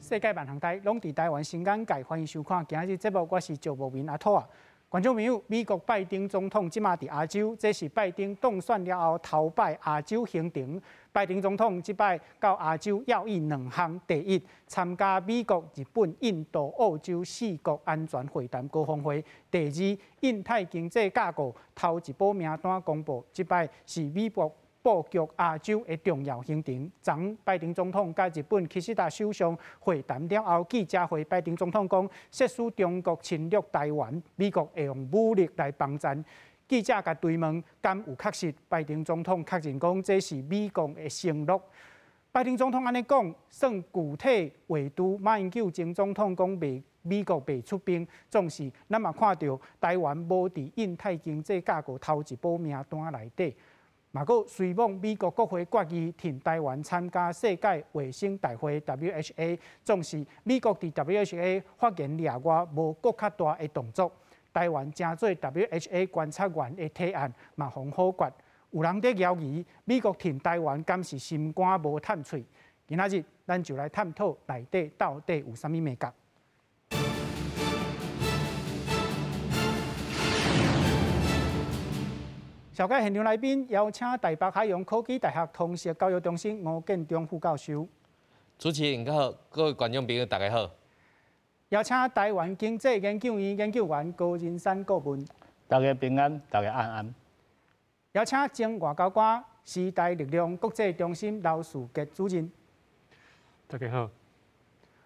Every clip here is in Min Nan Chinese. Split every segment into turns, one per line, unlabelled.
世界萬行台攏佇台灣新眼界，歡迎收看今日節目，我是趙慕明阿土啊。觀眾朋友，美國拜登總統這馬佇亞洲，這是拜登當選了後頭擺亞洲行程。拜登總統這擺到亞洲要義兩項：第一，參加美國、日本、印度、澳洲四國安全會談高峰會；第二，印太經濟架構頭一波名單公布，這擺是美國布局亞洲的重要行程。昨拜登總統佮日本岸田首相會談了後，記者會，拜登總統講，設使中國侵略台灣，美國會用武力來幫贊。記者共追問，敢有確實？拜登總統確認講，這是美國的承諾。拜登總統按呢講，算具體話拄。馬英九前總統講袂，美國袂出兵，總是咱嘛看著台灣無佇印太經濟架構頭一波名單內底。嘛，閣隨罔美國國會決議挺台灣參加世界衛生大會 （WHA），總是美國佇 WHA 發言掠外，無閣較大的動作。台灣成做 WHA 觀察員的提案嘛，予否決。有人佇猶疑美國挺台灣，敢是心肝無趁喙？今仔日咱就來探討內底到底有啥物眉角。紹介現場來賓，邀請台北海洋科技大學通識教育中心吳建中副教授。
主持人好，各位觀眾朋友大家好。
邀請台灣經濟研究院研究員高仁山顧問。
大家平安，大家安安。
邀請前外交官、時代力量國際中心劉士傑主任。
大家好。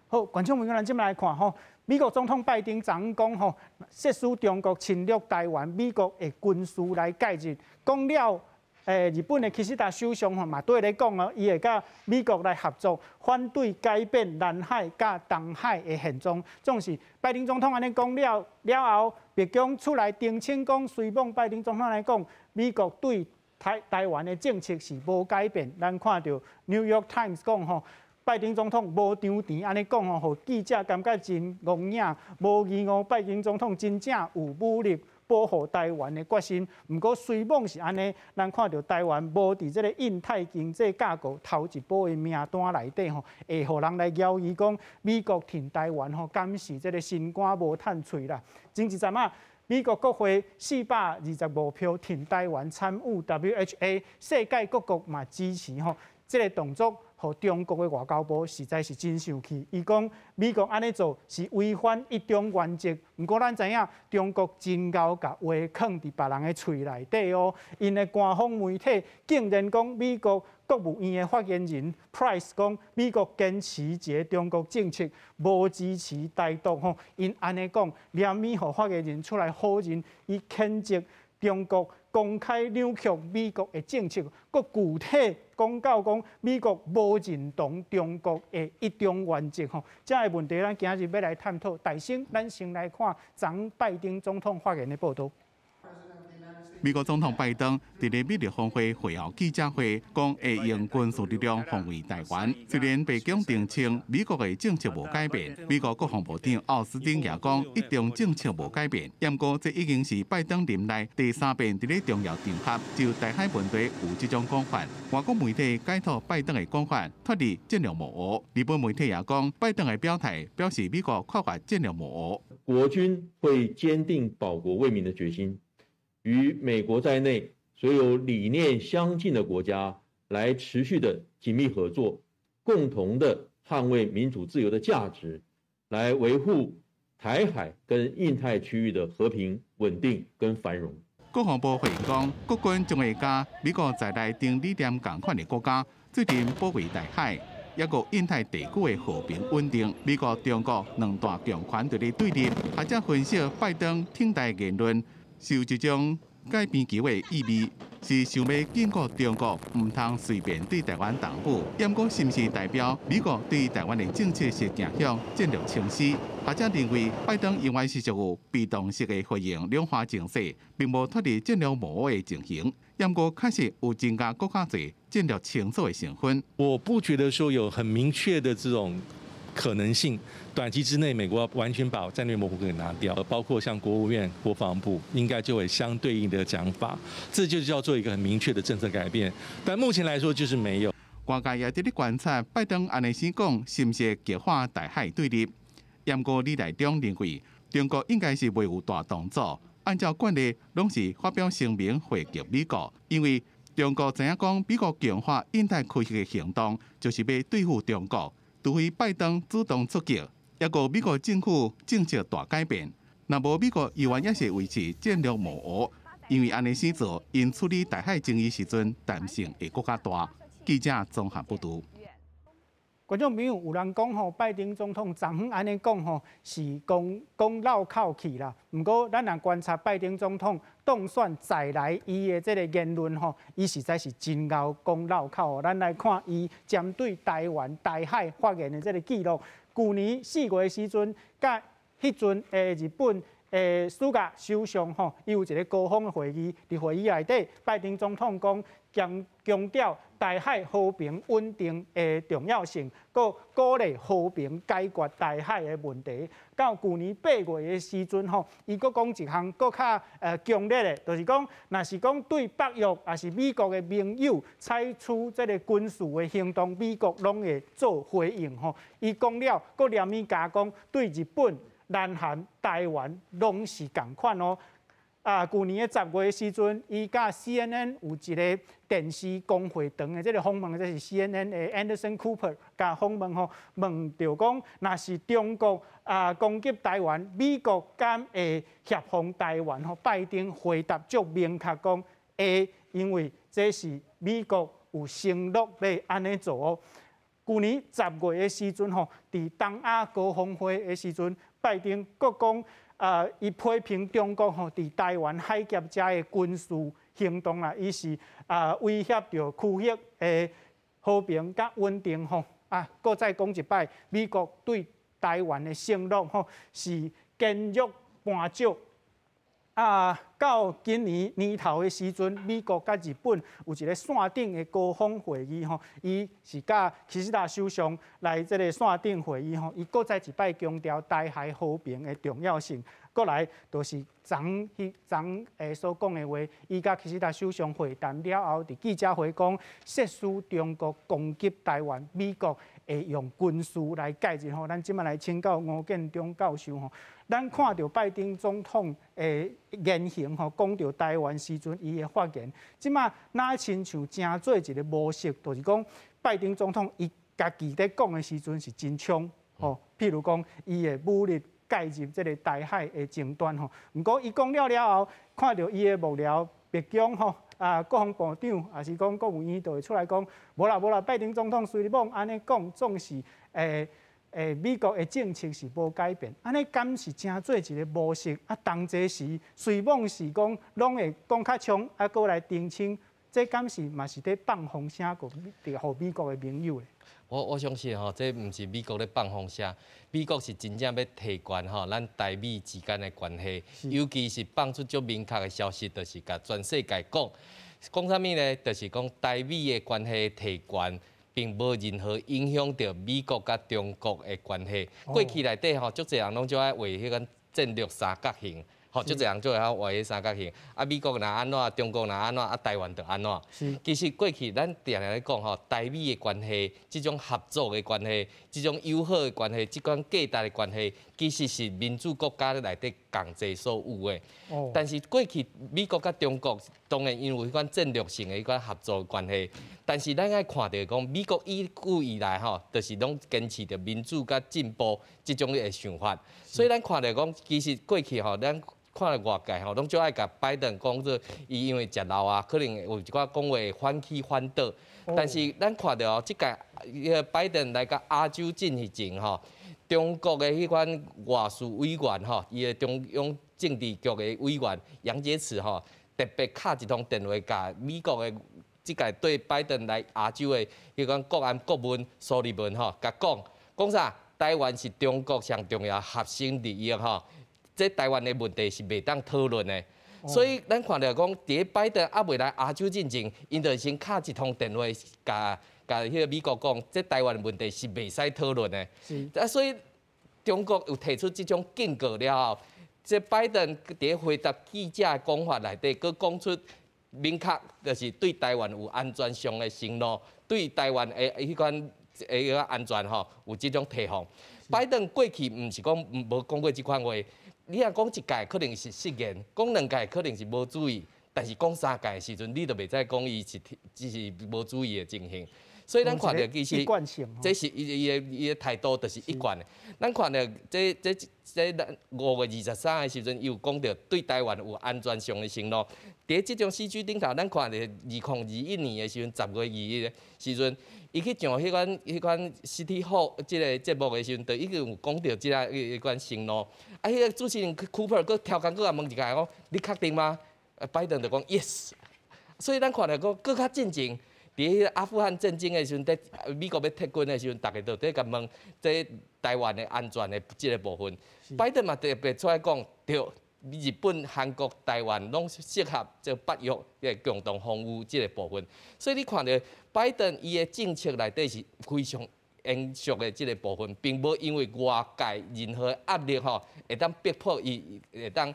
好，觀眾朋友，咱這擺來看吼，美國總統拜登昨昏講吼，設使中國侵略台灣，美國會軍事來介入。講了，日本的岸田首相吼嘛綴咧講哦，伊會佮美國來合作，反對改變南海佮東海的現狀。總是拜登總統按呢講了了後，白宮出來澄清講，雖罔拜登總統來講，美國對台灣的政策是無改變。咱看著《New York Times》講吼，拜登總統無張甜按呢講吼，予記者感覺真戇影，無疑哦，拜登總統真正有武力保護台灣的決心。毋過雖罔是按呢，咱看著台灣無佇這个印太經濟架構頭一波的名單內底吼，會予人來懷疑講美國挺台灣吼，敢是這个心肝無趁喙啦。前一陣仔，美國國會425票挺台灣參與 WHA，世界各國嘛支持吼，這个動作。予中國的外交部實在是真生氣，伊講美國按呢做是違反一中原則。毋過咱知影，中國真𠢕共話囥佇別人的喙內底哦。𪜶的官方媒體竟然講美國國務院的發言人 Price 講美國堅持一个中國政策，無支持台獨吼。𪜶按呢講，連予發言人出來否認，伊譴責中國公開扭曲美國的政策，閣具體講到講美國無認同中國的一中原則吼，這个問題咱今日欲來探討。大先，咱先來看昨拜登總統發言的報導。
美國總統拜登佇咧美日峰會會後記者會，講會用軍事力量防衛台灣。雖然白宮澄清美國的政策無改變，美國國防部長奧斯汀也講一中政策無改變。毋過這已經是拜登任內第三遍佇咧重要場合就台海問題有這種講法。外國媒體解讀拜登的講法脫離戰略模糊。日本媒體也講拜登的表態表示美國跨越戰略模糊。
國軍會堅定保國衛民的決心。與美國在內所有理念相近的國家來持續的緊密合作，共同的捍衛民主自由的價值，來維護台海跟印太區域的和平、穩定跟繁榮。
國防部回應講，國軍將會佮美國在內等理念仝款的國家，做陣保衛台海，抑閣印太地區的和平穩定。美國、中國兩大強權佇咧對立，學者分析拜登挺台言論。是有一種改變球的意味，是想欲警告中國毋通隨便對台灣動武。毋過是毋是代表美國對台灣的政策是走向戰略清晰？學者認為，拜登永遠是屬於被動式的回應兩岸情勢，並無脫離戰略模糊的情形。毋過確實有增加閣較濟戰略清楚的成分。
我不覺得說有很明確的這種可能性，短期之內美國要完全把戰略模糊給拿掉，包括像國務院、國防部，應該就會相對應的講法，這就叫做一個很明確的政策改變。但目前來說就是沒有。
外界也佇咧觀察拜登按呢生講，是毋是激化台海對立？毋過李大中認為，中國應該是袂有大動作，按照慣例，攏是發表聲明回擊美國，因為中國知影講美國強化印太區域的行動，就是欲對付中國，除非拜登主動出擊，抑閣美國政府政策大改變，若無美國猶原也是維持戰略模糊，因為按呢生做，𪜶處理台海爭議時陣彈性會閣較大。記者綜合報導。
觀眾朋友，有人講吼，拜登總統昨昏按呢講吼，是講講落口氣啦。毋過，咱若觀察拜登總統當選在來伊的這个言論吼，伊實在是真𠢕講落口。咱來看伊針對台灣、台海發言的這个記錄。舊年4月的時陣，佮彼陣的日本的菅首相吼，伊有一个高峰的會議。佇會議內底，拜登總統講強強調台海和平穩定的重要性，閣鼓勵和平解決台海的問題。到舊年8月的時陣吼，伊閣講一項閣較強烈的，就是講，若是講對北約抑是美國的盟友採取這个軍事的行動，美國攏會做回應吼。伊講了，閣連伊加講對日本、南韓、台灣攏是仝款哦。啊，舊年的10月的時陣，伊佮 CNN 有一个電視公會堂的這个訪問，這是 CNN 的 Anderson Cooper 共訪問吼，問著講，若是中國啊攻擊台灣，美國敢會協防台灣？吼，拜登回答足明確講，會，因為這是美國有承諾欲按呢做哦。舊年十月的時陣吼，佇東亞高峰會的時陣，拜登閣講。啊！伊批評中國吼，佇台灣海峽遮的軍事行動啦，伊是啊威脅著區域的和平佮穩定吼。啊，閣再講一擺，美國對台灣的承諾吼是堅若磐石。啊，到今年年頭的時陣，美國佮日本有一个線頂的高峰會議吼，伊是佮岸田首相來這个線頂會議吼，伊閣再一擺強調台海和平的重要性。閣來就是昨彼昨所講的話，伊佮岸田首相會談了後，佇記者會講，設使中國攻擊台灣，美國會用軍事來介入吼。咱這擺來請教吳建中教授吼，咱看著拜登總統的言行吼，講著台灣時陣伊的發言，這擺若親像成做一个模式，就是講拜登總統伊家己咧講的時陣是真衝吼，譬如講伊會武力介入這个台海的爭端吼。毋過伊講了了後，看著伊的幕僚白宮吼啊，國防部長，抑是講國務院就會出來講，無啦無啦，拜登總統雖然按呢講，總是美國的政策是無改變，按呢敢是成做一个模式？啊，當這時雖罔是講攏會講較衝，啊，閣來澄清，這敢是嘛是咧放風聲，閣予美國的盟友的？
我相信吼，這毋是美國咧放風聲，美國是真正欲提懸吼咱台美之間的關係，尤其是放出足明確的消息，就是共全世界講，講啥物呢？就是講台美的關係提懸，並無任何影響著美國佮中國的關係。過去內底吼，足濟人攏足愛畫彼個戰略三角形，吼，足濟人足會曉畫彼三角形。啊，美國若按怎，中國若按怎，啊，台灣就按怎。其實過去咱定定咧講吼，台美的關係，這種合作的關係，這種友好的關係，這款價值的關係，其實是民主國家內底仝齊所有的。但是過去美國佮中國當然因為彼款戰略性的彼款合作關係，但是咱愛看著講，美國一久以來吼，就是攏堅持著民主佮進步這種的想法。所以咱看著講，其實過去吼，咱看著外界吼，攏足愛共拜登講做，伊因為食老啊，可能有一寡講話反起反倒。但是咱看著哦，這屆彼个拜登來到亞洲進前吼，中國的彼款外事委員吼，伊的中央政治局的委員楊潔篪吼，特別敲一通電話，共美國的這屆對拜登來亞洲的彼款國安顧問蘇利文吼，共講講啥？台灣是中國上重要核心利益吼，這台灣的問題是袂當討論的。所以咱看著講，佇咧拜登猶未來亞洲進前，𪜶就先敲一通電話，共共彼个美國講，這台灣問題是袂使討論的。啊，所以中國有提出這種警告了後，這拜登佇咧回答記者的講法內底，閣講出明確就是對台灣有安全上的承諾，對台灣的彼款的安全吼有這種提防。拜登過去毋是講無講過這款話，你若講一屆可能是失言，講兩屆可能是無注意，但是講三屆的時陣，你就袂使講伊是只是無注意的情形。所以咱看著其實，這是伊的態度，就是一貫的。咱看著這咱5月23的時陣，伊有講著對台灣有安全上的承諾。佇這種 CG 頂頭，咱看著2021年的時陣，10月2日的時陣，伊去上彼款 City Hall 這个節目的時陣，就已經有講著這个彼款承諾。啊，彼個主持人 Cooper 閣刁工閣共問一下講，你確定嗎？拜登就講 Yes。所以咱看著閣閣較進前。佇彼個阿富汗戰爭的時陣，佇美國欲撤軍的時陣，逐家都佇共問這台灣的安全的這个部分。拜登嘛特別出來講，對，日本、韓國、台灣攏適合這北約的共同防禦這个部分。所以你看著拜登伊的政策內底是非常嚴肅的這个部分，並無因為外界任何壓力吼，會當逼迫伊會當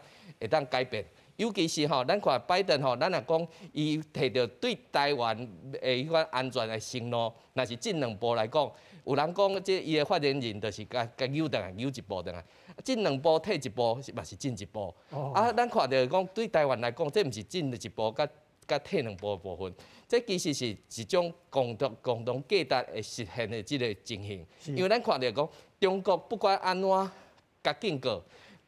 改變。尤其是吼，咱看拜登吼，咱若講伊提著對台灣的彼款安全的承諾，若是進兩步來講，有人講這伊的發言人就是共共扭轉來，扭一步轉來，進兩步退一步，嘛是進一步。啊，咱看著講對台灣來講，這毋是進一步佮佮退兩步的部分，這其實是一種共同價值會實現的這个情形。因為咱看著講，中國不管按怎共警告，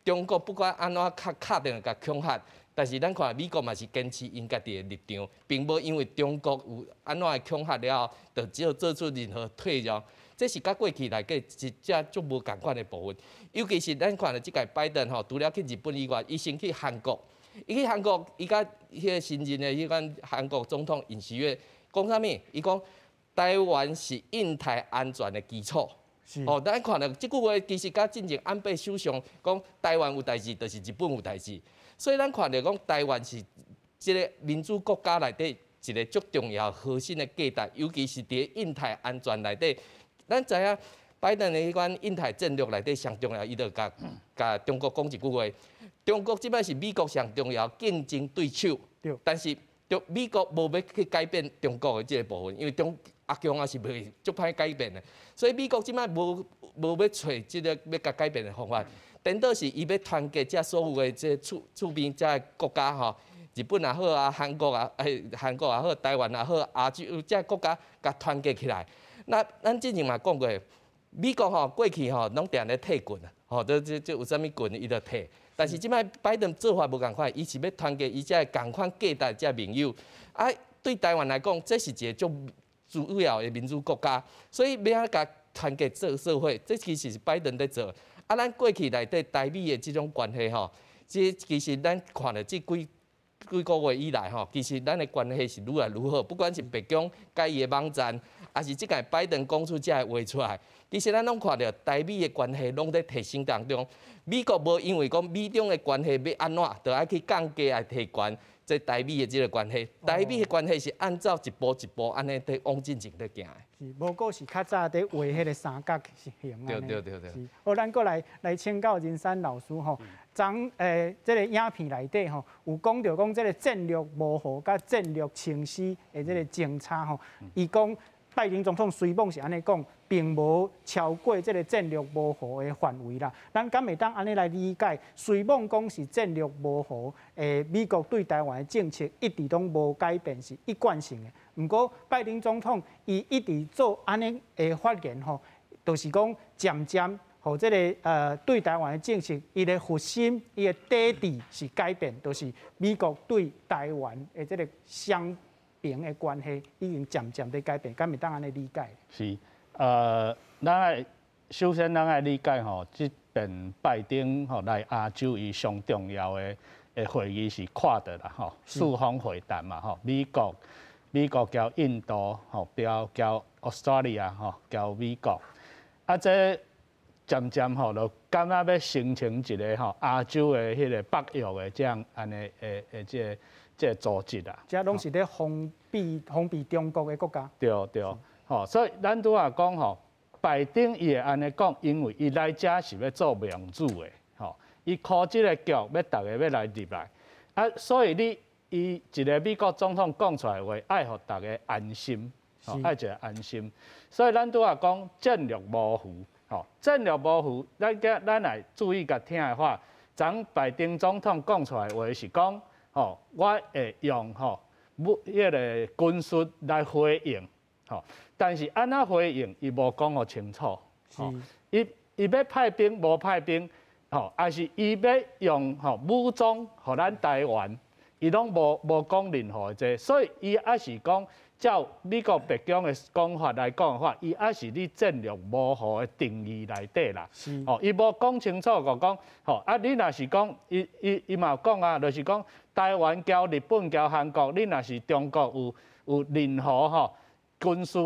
中國不管按怎敲敲電話共恐嚇。但是咱看美國嘛是堅持𪜶家己的立場，並無因為中國有按怎的恐嚇了後，就只有做出任何退讓。這是佮過去來計一隻足無仝款的部分。尤其是咱看著這屆拜登吼，除了去日本以外，伊先去韓國，伊去韓國，伊佮彼个新任的彼款韓國總統尹錫悅講啥物？伊講台灣是印太安全的基礎。哦，咱看著這句話其實佮進前安倍首相講台灣有代誌，就是日本有代誌。所以咱看著講台灣是這个民主國家內底一个足重要核心的價值，尤其是佇印太安全內底。咱知影拜登的彼款印太戰略內底上重要，伊就共共中國講一句話：中國這擺是美國上重要競爭對手。但是中美國無欲去改變中國的這个部分，因為中阿強也是袂足歹改變的，所以美國這擺無欲揣這个欲共改變的方法。顛倒是伊欲團結遮所有的這厝厝邊遮國家吼，日本也好啊，韓國啊，韓國也好，台灣也好，亞洲遮國家共團結起來。那咱之前嘛講過，美國吼過去吼攏定咧退軍啊，吼這這這有啥物軍伊就退。但是這擺拜登做法無仝款，伊是欲團結伊遮仝款價值遮盟友。啊，對台灣來講，這是一個足主要的民主國家，所以欲按怎共團結做社會，這其實是拜登佇做。啊，咱過去內底台美的這種關係吼，這其實咱看著這幾幾個月以來吼，其實咱的關係是愈來愈好。不管是白宮佮伊的網站，抑是這屆拜登講出這个話出來，其實咱攏看著台美的關係攏佇提升當中。美國無因為講美中的關係欲按怎，就愛去降低來提懸這台美的這个關係。台美的關係是按照一步一步按呢佇往進前佇行的。
是，無過是較早佇畫彼个三角形。
對對對對。
是，好，咱閣來請教仁山老師吼，昨這个影片內底吼，有講著講這个戰略模糊佮戰略清晰的這个政策吼，伊講拜登總統雖罔是按呢講，並無超過這个戰略模糊的範圍啦。咱敢會當按呢來理解？雖罔講是戰略模糊，美國對台灣的政策一直攏無改變，是一貫性的。毋過拜登總統伊一直做按呢的發言吼，就是講漸漸予這个對台灣的政策，伊的核心、伊的底底是改變，就是美國對台灣的這个雙邊的關係已經漸漸佇改變，敢會當按呢理解？
是，咱愛首先咱愛理解吼，這遍拜登吼來亞洲，伊上重要的會議是 Quad 啦吼，四方會談嘛吼，美國交印度吼，交交 Australia 吼，交美國，啊這漸漸吼就敢若欲形成一个吼亞洲的彼个北約的這樣按呢的這個組織啦。
這攏是咧防備中國的國家。
對對，吼，所以咱拄仔講吼，拜登伊會按呢講，因為伊來遮是欲做盟主的，吼，伊開這个局欲逐家欲來入來，啊，所以你伊一个美國總統講出來話，愛予逐家安心，吼，愛一個安心。所以咱拄仔講戰略模糊，吼，戰略模糊，咱今咱來注意共聽的話，昨拜登總統講出來話是講，吼，我會用吼武彼个軍事來回應，吼，但是按怎回應，伊無講予清楚，吼，伊欲派兵無派兵，吼，抑是伊欲用吼武裝予咱台灣，伊攏無講任何的這，所以伊抑是講照美國白宮的講法來講的話，伊抑是佇戰略模糊的定義內底啦。吼，伊無講清楚，就講吼啊，你若是講，伊嘛有講啊，就是講台灣交日本交韓國，你若是中國有任何吼軍事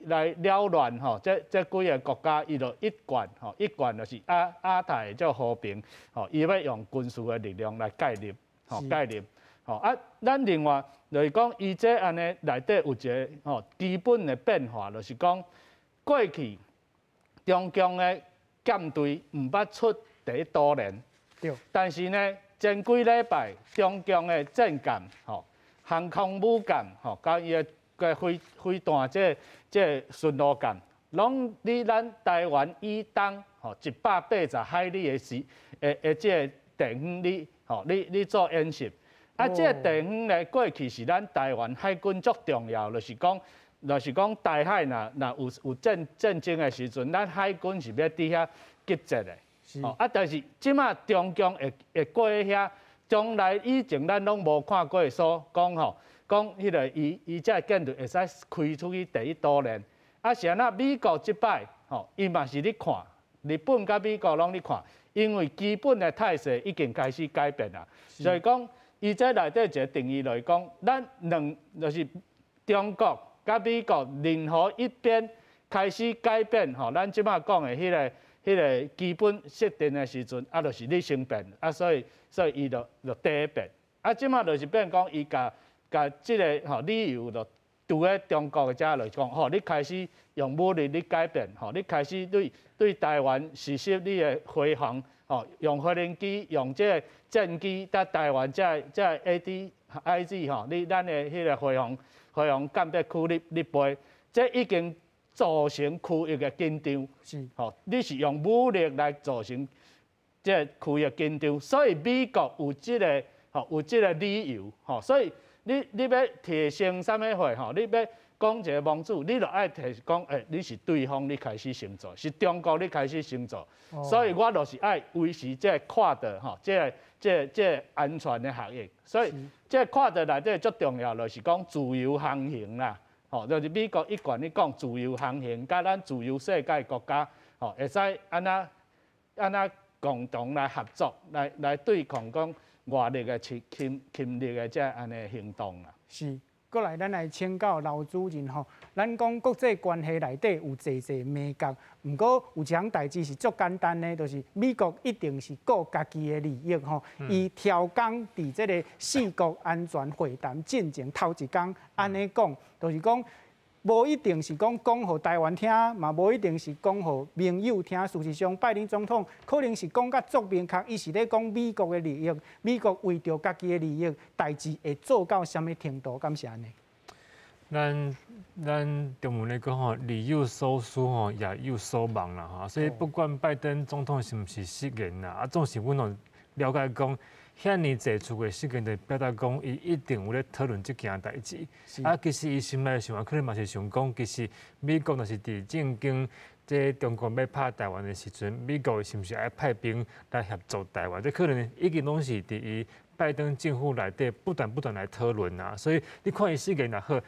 來擾亂吼，這幾个國家，伊就一貫吼，一貫就是亞太的這和平吼，伊欲用軍事的力量來介入，吼介入。吼啊，咱另外就是講，伊這按呢內底有一个吼基本的變化，就是講過去中共的艦隊毋捌出第一島鏈，但是呢，前幾禮拜中共的戰艦吼、航空母艦吼，佮伊的个飛彈這巡邏艦，攏佇咱台灣以東吼180海里的時的這个地方，你吼你做演習。啊，這个地方咧，過去是咱台灣海軍足重要，就是講台海若有戰爭的時陣，咱海軍是欲佇遐集結的。哦，啊，但是這馬中共會過遐，從來以前咱攏無看過說講吼，講彼个伊這個艦隊會使開出去第一島鏈。啊，是按怎美國這擺吼，伊嘛是咧看，日本佮美國攏咧看，因為基本的態勢已經開始改變啦，所以講。伊這內底一個定義來講，咱兩就是中國佮美國任何一邊開始改變吼，咱這馬講的彼个基本設定的時陣，啊，就是你先變，啊，所以伊就第一變，啊，這馬就是變講伊共這个吼理由就拄咧中國的遮來講，吼，你開始用武力你改變，吼，你開始對台灣實施你的飛防。吼，用飛行機，用這个戰機，佇台灣這 ADIZ 吼，你咱的彼个飛防鑑別區咧飛，這已經造成區域的緊張。吼，你是用武力來造成這個區域緊張，所以美國有這个吼有這个理由吼，所以你欲提升啥物貨吼，你欲講一个網址，你就愛提講，欸，你是對方你開始先做，是中國你開始先做，所以我就是愛維持這個 Quad 吼，這個安全的合約。所以這個 Quad 內底足重要，就是講自由航行啦，吼，就是美國一貫咧講自由航行，佮咱自由世界國家，吼，會使按怎按怎共同來合作，來對抗講外力的侵略的這按呢行動啦。
是。過來，咱來請教劉主任吼。咱講國際關係內底有濟濟眉角，毋過有一項代誌是足簡單的，就是美國一定是顧家己的利益吼。伊刁工佇這个四國安全會談進前頭一工按呢講，就是講無一定是講講予台灣聽，嘛無一定是講予盟友聽。事實上，拜登總統可能是講甲足明確，伊是咧講美國的利益，美國為著家己的利益，代誌會做到啥物程度？敢是按呢？
咱中文咧講吼，日有所思吼，夜有所夢啦吼，所以不管拜登總統是毋是失言啦，啊，總是阮攏了解講，遐爾濟次的失言，就表達講，伊一定有咧討論這件代誌。啊，其實伊心內想法可能嘛是想講，其實美國若是佇正經這中國欲拍台灣的時陣，美國是毋是愛派兵來協助台灣？這可能已經攏是佇伊拜登政府內底不斷不斷來討論啊。所以你看伊失言也好，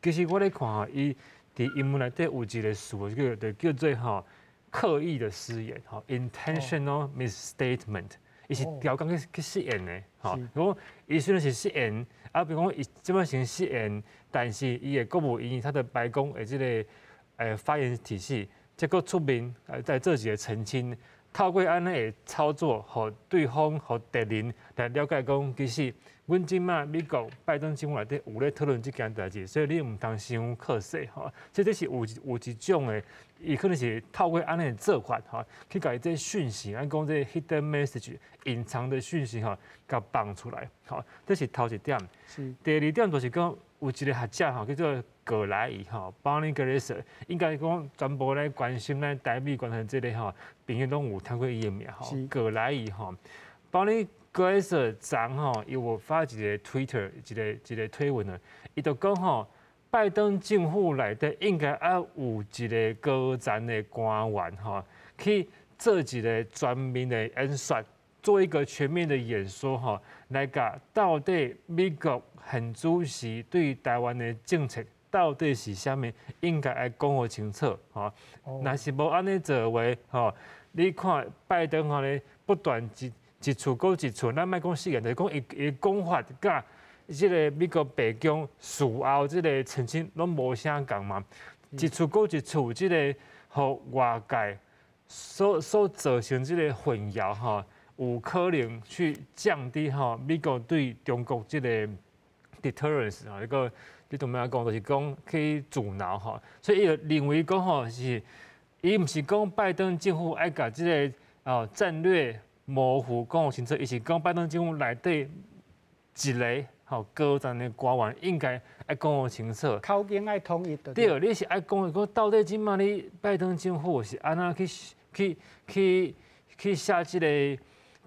其實我咧看吼，伊佇英文內底有一個詞，就叫做吼刻意的失言，吼 intentional misstatement。伊是刁工去失言的，吼。如果伊雖然是失言，啊，比如講伊這擺先失言，但是伊的國務院他的白宮的這个發言體系，這閣出面來做一個澄清，透過按呢的操作，予對方予敵人來了解講，其實阮這馬美國拜登政府內底有咧討論這件代誌，所以你毋通傷可惜吼。所以這是有一種的，伊可能是透過按呢做法吼，去共伊這訊息，咱講這 hidden message 隱藏的訊息吼，共放出來，吼，這是頭一點。第二點就是講有一個學者吼，叫做葛萊儀吼，Bonnie Glaser，應該講全部咧關心咱台美關係這個吼，朋友攏有聽過伊的名吼，葛萊儀吼，Bonnie Glaser 昨吼，伊有發一個 Twitter 一個一個推文啊，伊就講吼，拜登政府內底應該愛有一個高層的官員吼，去做一個全面的演說，做一個全面的演說吼，來共到底美國現主時對台灣的政策到底是啥物，應該愛講予清楚吼。若是無按呢做的話吼，你看拜登吼咧不斷一一次閣一次，咱莫講誓言，就是講伊伊講法佮這個美國白宮事後這個澄清攏無啥仝嘛，一次閣一次，這個予外界所造成這個混淆吼，有可能去降低吼美國對中國這個 deterrence 吼，這個你怎麼樣講，就是講去阻撓吼，所以伊就認為講吼是，伊毋是講拜登政府愛共這個哦戰略模糊講清楚，伊是講拜登政府內底一個吼高層的官員應該愛講清楚，
口徑愛統一。
對，你是愛講講到底這馬你拜登政府是按怎去去去去寫這個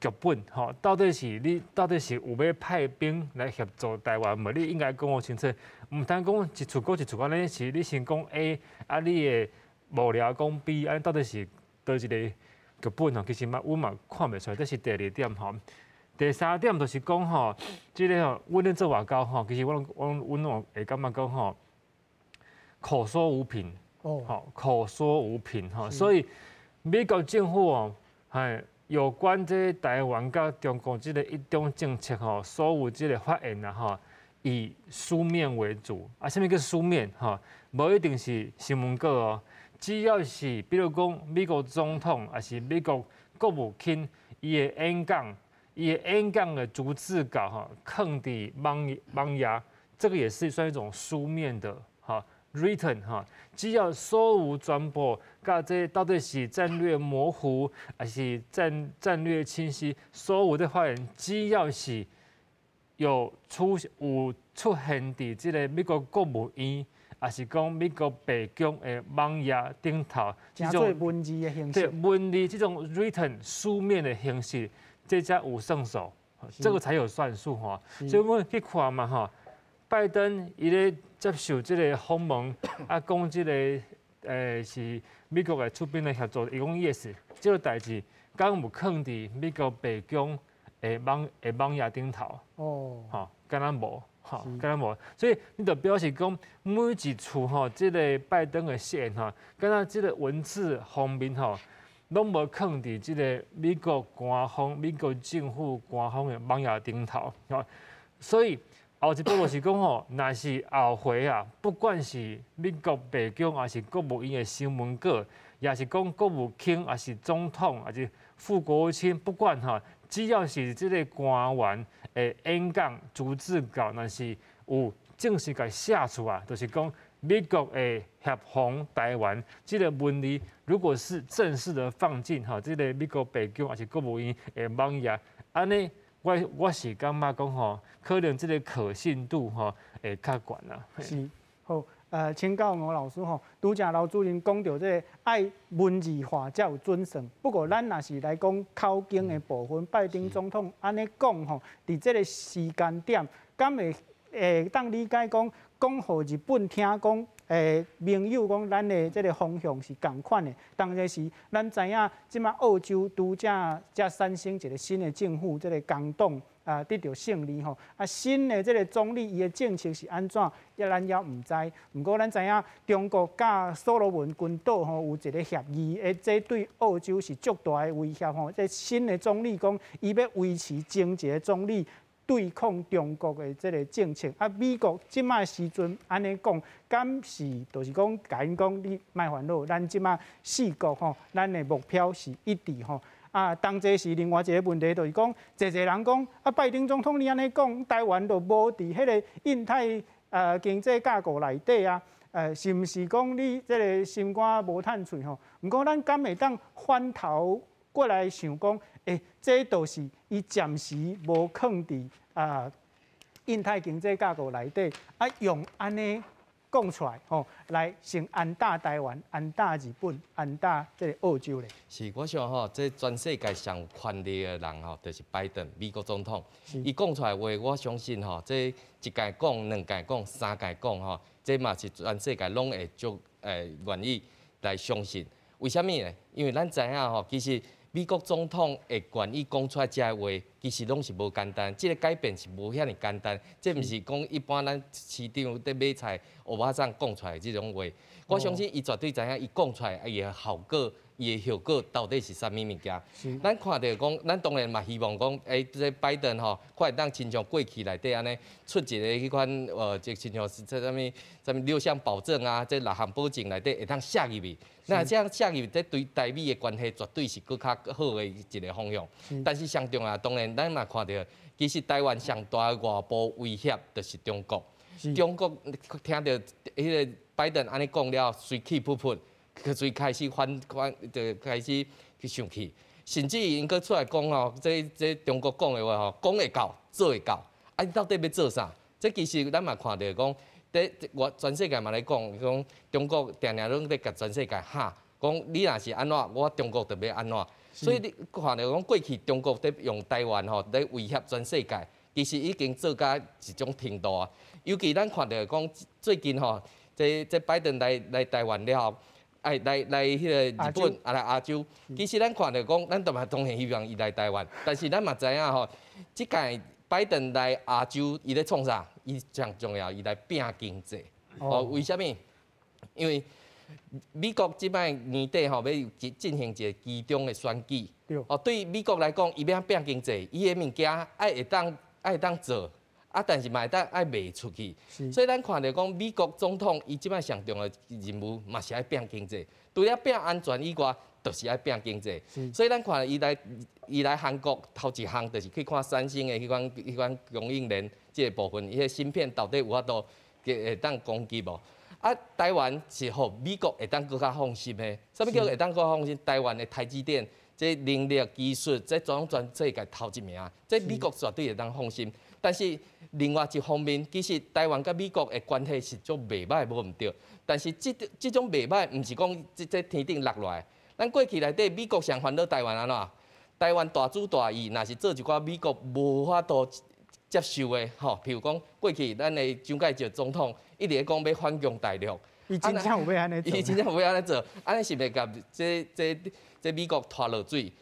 劇本？吼，到底是你到底是有欲派兵來協助台灣無？你應該講清楚，毋通講一次閣一次按呢是你先講 A，啊你的幕僚講 B，按呢到底是佗一個劇本吼？其實嘛，阮嘛看袂出來，這是第二點吼。第三點就是講吼，這個吼，阮咧做外交吼，其實我阮阮攏會感覺講吼，口說無憑，吼，口說無憑吼，所以美國政府哦，係有關這台灣佮中國這個一中政策吼，所有這個發言啊吼，以書面為主。啊，啥物叫書面吼？無一定是新聞稿哦，只要是比如講美國總統，抑是美國國務卿，伊的演講。伊的演講的逐字稿吼，囥佇網網頁，這個也是算一種書面的哈，written 哈。只要所有全部，佮這到底是戰略模糊，還是戰略清晰，所有的發言，只要是有出現佇這個美國國務院，抑是講美國白宮的網頁頂頭，這種
文字的形式，
對文字這種 written 書面的形式。這才有算數，這個才有算數吼。所以阮去看嘛吼，拜登伊咧接受這個訪問，啊講這個是美國會出兵來協助，伊講 yes，這個代誌敢有囥佇美國白宮的網頁頂頭？哦，吼，敢若無，吼，敢若無。所以你就表示講，每一次吼，這個拜登的誓言吼，敢若這個文字方面吼，攏無囥佇這個美國官方、美國政府官方的網頁頂頭，所以後一步就是講吼，若是後回啊，不管是美國白宮，抑是國務院的新聞稿，抑是講國務卿，抑是總統，抑是副國務卿，不管吼，只要是這個官員的演講逐字稿，若是有正式共寫出來，就是講美國會協防台灣這個文字，如果是正式的放進吼，這個美國白宮抑是國務院的網頁，按呢，我是感覺講吼，可能這個可信度吼會較懸啦。
是，好，請教吳老師吼，拄才劉主任講著這個愛文字化才有準算。不過咱若是來講口徑的部分，拜登總統按呢講吼，佇這個時間點，敢會會當理解講，講予日本聽講，盟友講咱的這個方向是仝款的。當然是咱知影，這馬澳洲拄才才產生一個新的政府，這個工黨啊得著勝利吼。啊，新的這個總理伊的政策是按怎，抑咱猶毋知。毋過咱知影，中國佮所羅門群島吼有一個協議，這對澳洲是足大的威脅吼。這新的總理講，伊欲維持前一個總理對抗中國的這個政策，啊，美國這馬時陣按呢講，敢是就是講共𪜶講你莫煩惱，咱這馬四國吼，咱的目標是一致吼。啊，啊，當這是另外一個問題，就是講，濟濟人講啊，拜登總統你按呢講，台灣就無佇彼个印太經濟架構內底啊，是毋是講你這个心肝無趁喙吼？毋過咱敢會當反頭過來想講，這就是伊暫時無囥佇啊印太經濟架構內底，啊用按呢講出來吼，來先安打台灣、安打日本、安打這个澳洲咧。
是，我想吼，這全世界上有權力的人吼，就是拜登美國總統。伊講出來話，我相信吼，這一屆講、兩屆講、三屆講吼，這嘛是全世界攏會足願意來相信。為啥物呢？因為咱知影吼，其實美國總統會願意講出來這个話，其實攏是無簡單。這个改變是無遐爾簡單，這毋是講一般咱市場佇買菜歐巴桑講出來的這種話。我相信伊絕對知影，伊講出來伊的效果，伊的後果到底是啥物物件。咱看著講，咱當然嘛希望講，這拜登吼，看會當親像過去內底按呢，出一个彼款就親像是這啥物啥物六項保證啊，這六項保證內底會當寫入去。那這樣寫入去，這對台美的關係絕對是閣較好的一个方向。但是上重要，當然咱嘛看著，其實台灣上大的外部威脅就是中國。中國聽著彼个拜登按呢講了，隨氣噗噗，隨開始反反，就開始去生氣，甚至𪜶閣出來講吼，這中國講的話吼，講會到，做會到，啊，你到底欲做啥？這其實咱嘛看著講，佇我全世界嘛咧講，講中國定定攏咧共全世界嚇，講你若是按怎，我中國就欲按怎。所以你看著講過去中國佇用台灣吼咧威脅全世界，其實已經做到一種程度啊。尤其咱看著講最近吼，這拜登來台灣了後，來彼个日本啊來亞洲，其實咱看著講，咱都嘛當然希望伊來台灣，但是咱嘛知影吼，這屆拜登來亞洲，伊咧創啥？伊上重要，伊來拼經濟。哦，為啥物？因為美國這擺年底吼，欲進行一个期中的選舉。哦，對美國來講，伊欲拼經濟，伊的物件愛會當做。啊，但是嘛會當愛賣出去，所以咱看著講美國總統伊這擺上重要的任務嘛是愛拼經濟，除了拼安全以外，就是愛拼經濟。所以咱看伊來韓國頭一項就是去看三星的彼款供應鏈這個部分，伊个芯片到底有法度會當攻擊無？啊，台灣是予美國會當閣較放心的。啥物叫會當閣較放心？台灣的台積電這能力技術，這全世界頭一名，這美國絕對會當放心。但是另外一方面，其實台灣佮美國的關係是足袂䆀，無毋對。但是這種袂䆀，毋是講這天頂落來。咱過去內底，美國上煩惱台灣按怎？台灣大主大意，若是做一寡美國無法度接受的，吼，譬如講過去咱的蔣介石總統一直咧講欲反攻大陸，
伊真正有欲按呢做，
伊真正有欲按呢做，按呢是欲共這美國拖落水。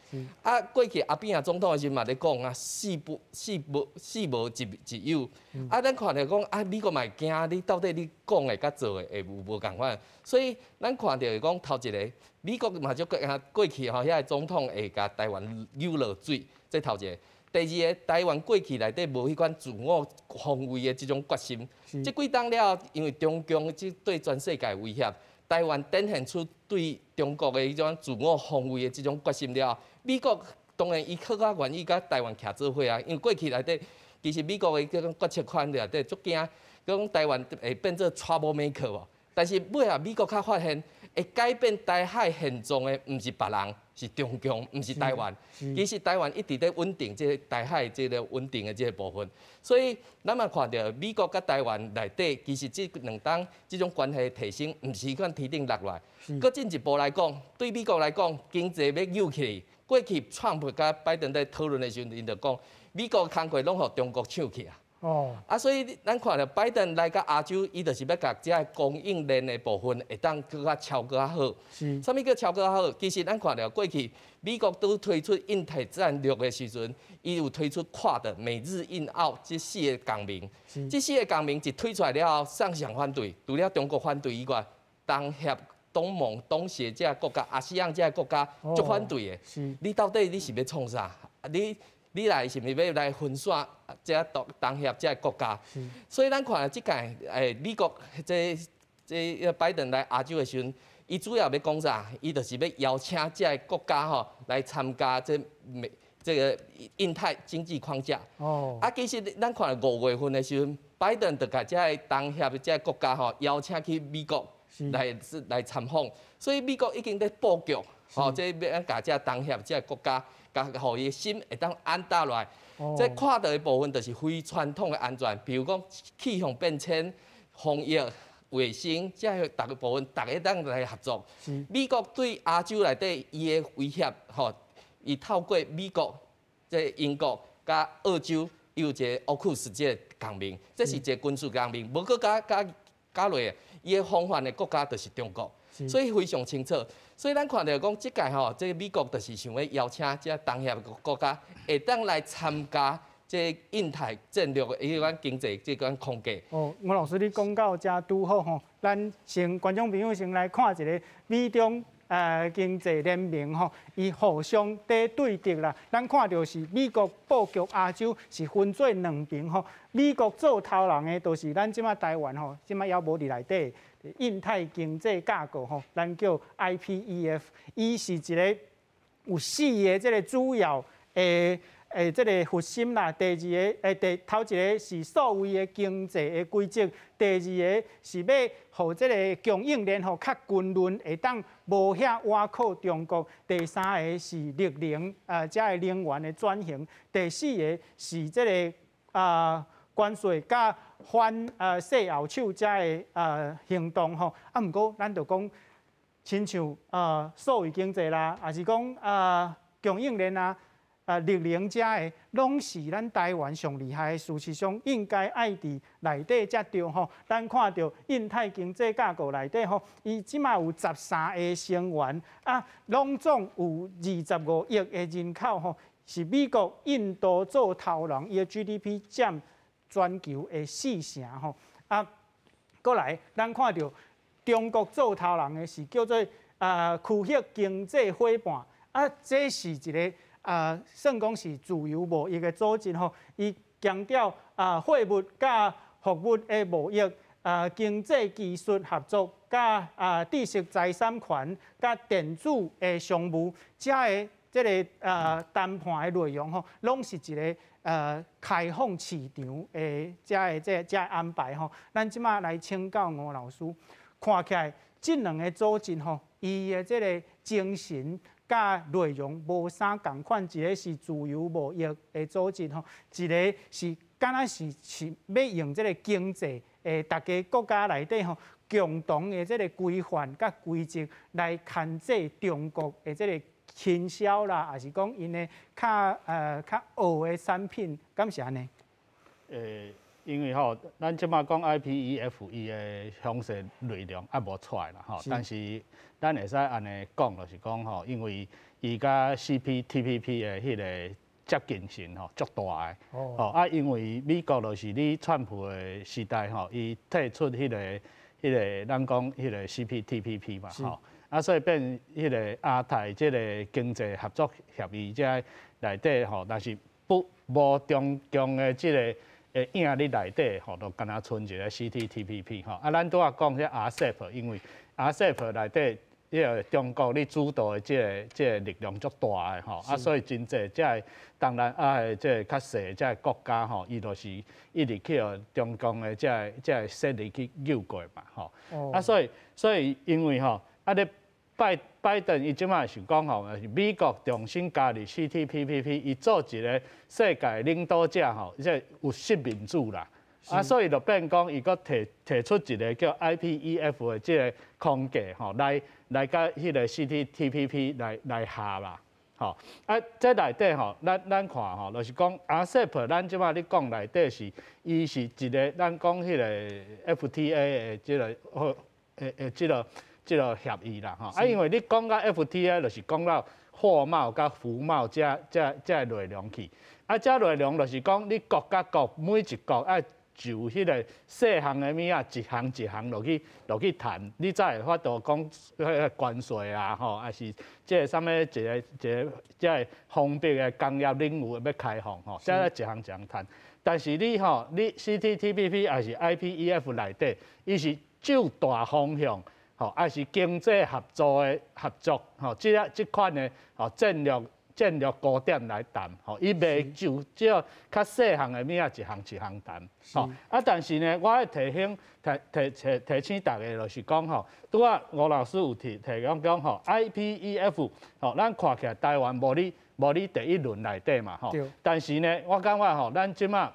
啊，過去阿扁仔總統的時陣嘛咧講啊，四不四無四無一有。啊，咱看著講啊，美國嘛會驚你到底你講的佮做的會有無仝款。所以咱看著講頭一个，美國嘛足驚過去吼，遐个總統會共台灣扭落水，這頭一个。第二个，台灣過去內底無彼款自我防衛的這種決心。這幾冬了，因為中共這對全世界威脅，台灣展現出對中國的彼種自我防衛的這種決心了後，美國當然伊閣較願意佮台灣徛做伙啊。因為過去內底，其實美國的這種決策圈內底足驚，講台灣會變做 trouble maker 無。但是尾仔美國較發現，會改變台海現狀的，毋是別人，是中共，毋是台灣。其實台灣一直咧穩定這个台海這个穩定的這个部分。所以咱嘛看著美國佮台灣內底，其實這兩冬這種關係提升，毋是款天頂落來。閣進一步來講，對美國來講，經濟欲扭起來。過去川普佮拜登佇討論的時陣，𪜶就講美國工課攏予中國搶去啊。哦，啊，所以咱看著拜登來到亞洲，伊就是欲共這个供應鏈的部分會當閣較超閣較好。啥物叫超閣較好？其實咱看著過去美國拄推出印太戰略的時陣，伊有推出 QUAD 美日印澳這四个共盟。這四个共盟一推出來了後，啥人反對？除了中國反對以外，東協、東盟、東協這个國家、ASEAN 這个國家足反對的。你到底你是欲創啥？你來是毋是欲來分散這東協這个國家？所以咱看這屆美國這拜登來亞洲的時陣，伊主要欲講啥？伊就是欲邀請這个國家吼來參加這美這个印太經濟框架。啊，其實咱看5月份的時陣，拜登就共這个東協的這个國家吼邀請去美國來參訪，所以美國已經咧布局，吼，這欲共這東協這个國家，共予伊的心會當按落來。這跨的部分就是非傳統的安全，比如講氣候變遷、防疫、衛生，這个逐个部分，逐家當來合作。美國對亞洲內底伊的威脅，吼，伊透過美國、這英國佮澳洲，伊有一個 AUKUS 這个同盟，這是一个軍事同盟，無閣加加加落，伊的防範的國家就是中國，所以非常清楚。所以咱看著講，這屆吼，這个美國就是想欲邀請這東協國家會當來參加這印太戰略的彼款經濟這款框架。
哦，吳老師，你講到遮拄好吼，咱先觀眾朋友先來看一个美中經濟聯盟吼，伊互相佇對敵啦。咱看著是美國布局亞洲是分做兩邊吼，美國做頭人的，就是咱這馬台灣吼，這馬猶無佇內底印太經濟架構吼，咱叫 IPEF，伊是一个有四个這个主要的這个核心啦。第二个，第頭一个是數位的經濟的規則，第二个是欲予這个供應鏈吼較均勻，會當無遐倚靠中國。第三个是綠能，這个能源的轉型。第四个是這个關稅佮反細後手這个行動吼。啊，毋過咱就講，親像數位經濟啦，抑是講供應鏈啊，綠能遮个，攏是咱台灣上厲害的，事實上應該愛佇內底才對吼。咱看著印太經濟架構內底吼，伊這馬有13个成員，啊，攏總有25億的人口吼，是美國、印度做頭人，伊的 GDP 佔全球的四成吼。啊，閣來，咱看著中國做頭人的是叫做區域經濟夥伴，啊，這是一个算講是自由貿易的組織吼，伊強調貨物佮服務的貿易，經濟技術合作，佮知識財產權，佮電子的商務，遮个這个談判的內容吼，攏是一个開放市場的遮个這這安排吼。咱這馬來請教吳老師，看起來這兩个組織吼，伊的這个精神佮內容無啥仝款，一个是自由貿易的組織吼，一个是敢若是欲用這个經濟的，逐家國家內底吼共同的這个規範佮規則來牽制中國的這个傾銷啦，抑是講𪜶的較惡的產品，敢是按呢？
因為吼，咱這馬講 IPEF 伊的詳細內容猶無出來啦吼，但是咱會使按呢講，就是講吼，因為伊佮 CPTPP 的彼个接近性吼足大的，吼啊，因為美國就是佇川普的時代吼，伊退出彼个咱講彼个 CPTPP 嘛吼，啊，所以變彼个亞太這个經濟合作協議這內底吼，若是不無中共的這个影佇內底吼，就敢若賰一个 CPTPP 吼。啊，咱拄仔講這 RCEP，因為 RCEP 內底彼个中國咧主導的這个力量足大的吼，啊，所以真濟這个東南亞的這个較細這个國家吼，伊就是一直去予中共的這个勢力去扭過嘛吼。啊，所以因為吼，啊咧拜登伊這馬是講吼，是美國重新加入 CPTPP，伊做一个世界領導者吼，這有失面子啦。啊，所以就變講，伊閣提出一个叫 IPEF 的這个框架吼，來佮彼个 CPTPP 來合啦。吼，啊，這內底吼，咱看吼，就是講 RCEP，咱這馬咧講內底是，伊是一个咱講彼个 FTA 的這个或的這个協議啦，吼。啊，因為你講到 FTA，就是講到貨貿佮服貿這內容去。啊，這內容就是講你國佮國每一國愛就彼个細項的物仔，一項一項落去談，你才會法度講彼个關稅啊，吼，抑是這个啥物一个一个這个封閉的工業領域欲開放吼，這一項一項談。但是你吼，你 CPTPP 抑是 IPEF 內底，伊是就大方向吼，抑是經濟合作的合作，吼，這款的吼戰略高點來談，吼，伊袂就這較細項的物仔一項一項談，吼。啊，但是呢，我愛提醒大家，就是講吼，拄仔吳老師有提講吼，IPEF，吼，咱看起來台灣無佇第一輪內底嘛，吼。但是呢，我感覺吼，咱這馬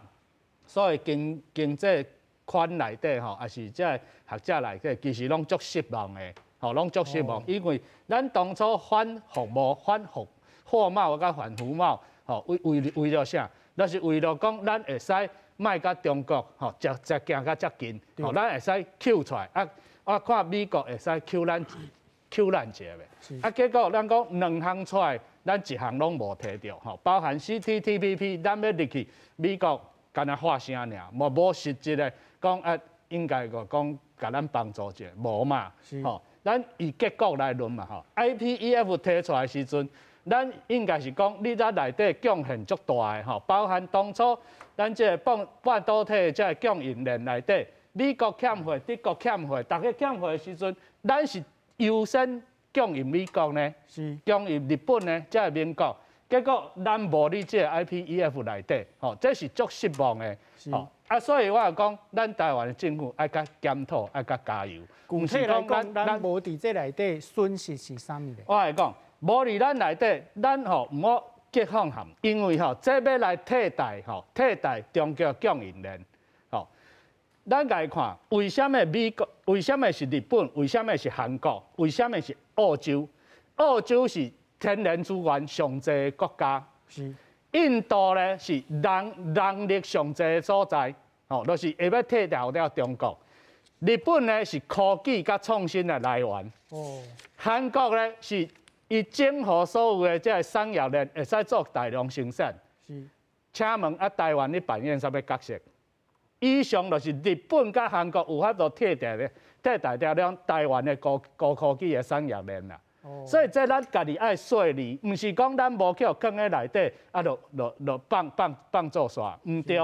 所謂經濟圈內底吼，抑是這學者內底，其實攏足失望的，吼，攏足失望，因為咱當初反服貿、反服貨貿佮反服貿，吼，為了啥？就是為了講咱會使莫佮中國吼，遮行甲遮近，吼，咱會使抾出來，啊，啊，看美國會使抾咱一下袂？啊，結果咱講兩項出來，咱一項攏無提著，吼，包含 CPTPP，咱欲入去美國，干焦喊聲爾，無實質的講啊，應該個講共咱幫助者，無嘛，吼，咱以結果來論嘛，吼，IPEF 提出來時陣，咱應該是講你在內底貢獻足大的吼，包含當初咱這個半導體的這個供應鏈內底，美國欠貨，德國欠貨，逐家欠貨的時陣，咱是優先供應美國呢，供應日本呢，才會民國。結果咱無佇這個 IPEF 內底，吼，這是足失望的，吼。啊，所以我講，咱台灣的政府愛較檢討，愛較加油。
具體來講，咱無佇這內底損失是啥物咧？
我來講，無佇咱內底，咱吼毋好激放陷，因為吼這欲來替代吼，替代中國供應鏈，吼。咱來看，為啥物美國？為啥物是日本？為啥物是韓國？為啥物是澳洲？澳洲是天然資源上濟的國家，印度咧是人力上濟的所在，吼，就是會欲替代了中國。日本呢是科技佮創新的來源。韓國咧是伊整合所有的這個產業鏈，會使做大量生產。請問啊，台灣咧扮演啥物角色？以上就是日本佮韓國有法度替代掉了台灣的高科技的產業鏈啦。所以這咱家己愛細膩，毋是講咱無去予囥佇內底，啊，就放做煞，毋對。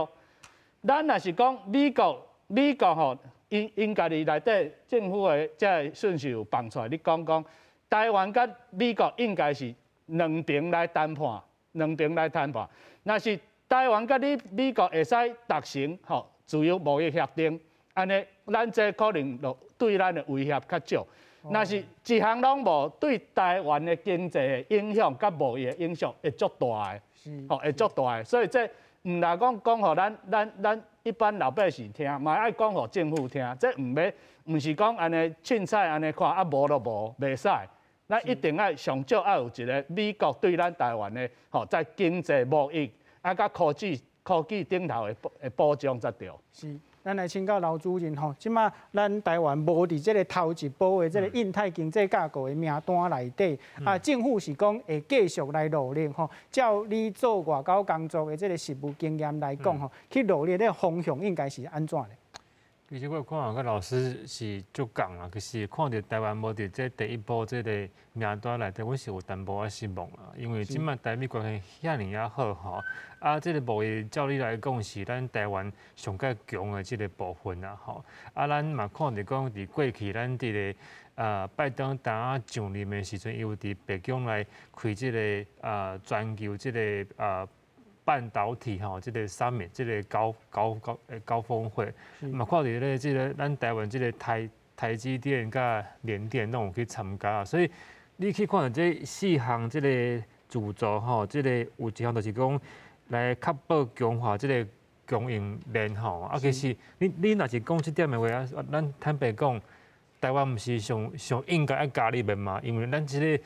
咱若是講美國吼，𪜶家己內底政府的這個訊息有放出來，你講講台灣佮美國應該是兩邊來談判，兩邊來談判。若是台灣佮你美國會使達成吼自由貿易協定，按呢，咱這可能就對咱的威脅較少。若是一項攏無，對台灣的經濟的影響佮貿易的影響會足大的，吼會足大的。所以這毋但講講予咱一般老百姓聽，嘛愛講予政府聽。這毋欲，毋是講按呢凊彩按呢看，啊無就無，袂使。咱一定愛上少愛有一個美國對咱台灣的吼，在經濟貿易啊，佮科技頂頭的保障才對。
是，咱來請教劉主任吼，這馬咱台灣無佇這個頭一波的這個印太經濟架構的名單內底，啊，政府是講會繼續來努力吼。照你做外交工作的這個實務經驗來講吼，去努力的方向應該是按怎咧？
其實我看佮老師是足仝啦，其實看著台灣無佇這第一波這個名單內底，阮是有淡薄仔失望啦。因為這馬台美關係遐爾仔好吼，啊，這個貿易照理來講是咱台灣上蓋強的這個部分啦吼。啊，咱嘛看著講佇過去咱佇個拜登當上任的時陣，伊有佇白宮來開這個全球這個半導體吼，這個 summit，這個高峰會，嘛看著咧，這個咱台灣這個台積電佮聯電攏有去參加，所以你去看著這四項這個主軸吼，這個有一項就是講來確保強化這個供應鏈吼，啊，其實你若是講這點的話啊，咱坦白講，台灣毋是上應該愛加入的嘛，因為咱這個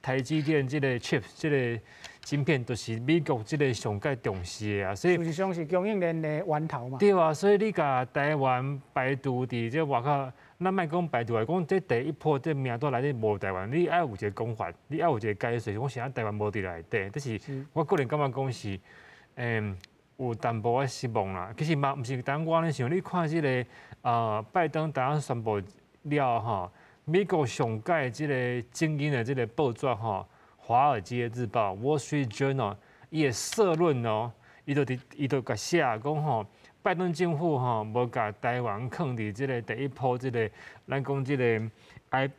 台積電這個 chip 這個晶片都是美國這個上蓋重視的啊，所以
事實上是供應鏈的源頭嘛。
對啊，所以你共台灣排除佇這外口，咱莫講排除來講，這第一波這名單內底無台灣，你愛有一個講法，你愛有一個解釋，講啥台灣無佇內底，這是我個人感覺講是，有淡薄仔失望啦。其實嘛，毋是單我按呢想，你看這個拜登當宣布了吼，美國上蓋這個精英的這個報紙吼，《華爾街日報》（Wall Street Journal）伊的社論哦，伊就佇伊就共寫講吼，拜登政府吼無共台灣囥佇這個第一波這個，咱講這個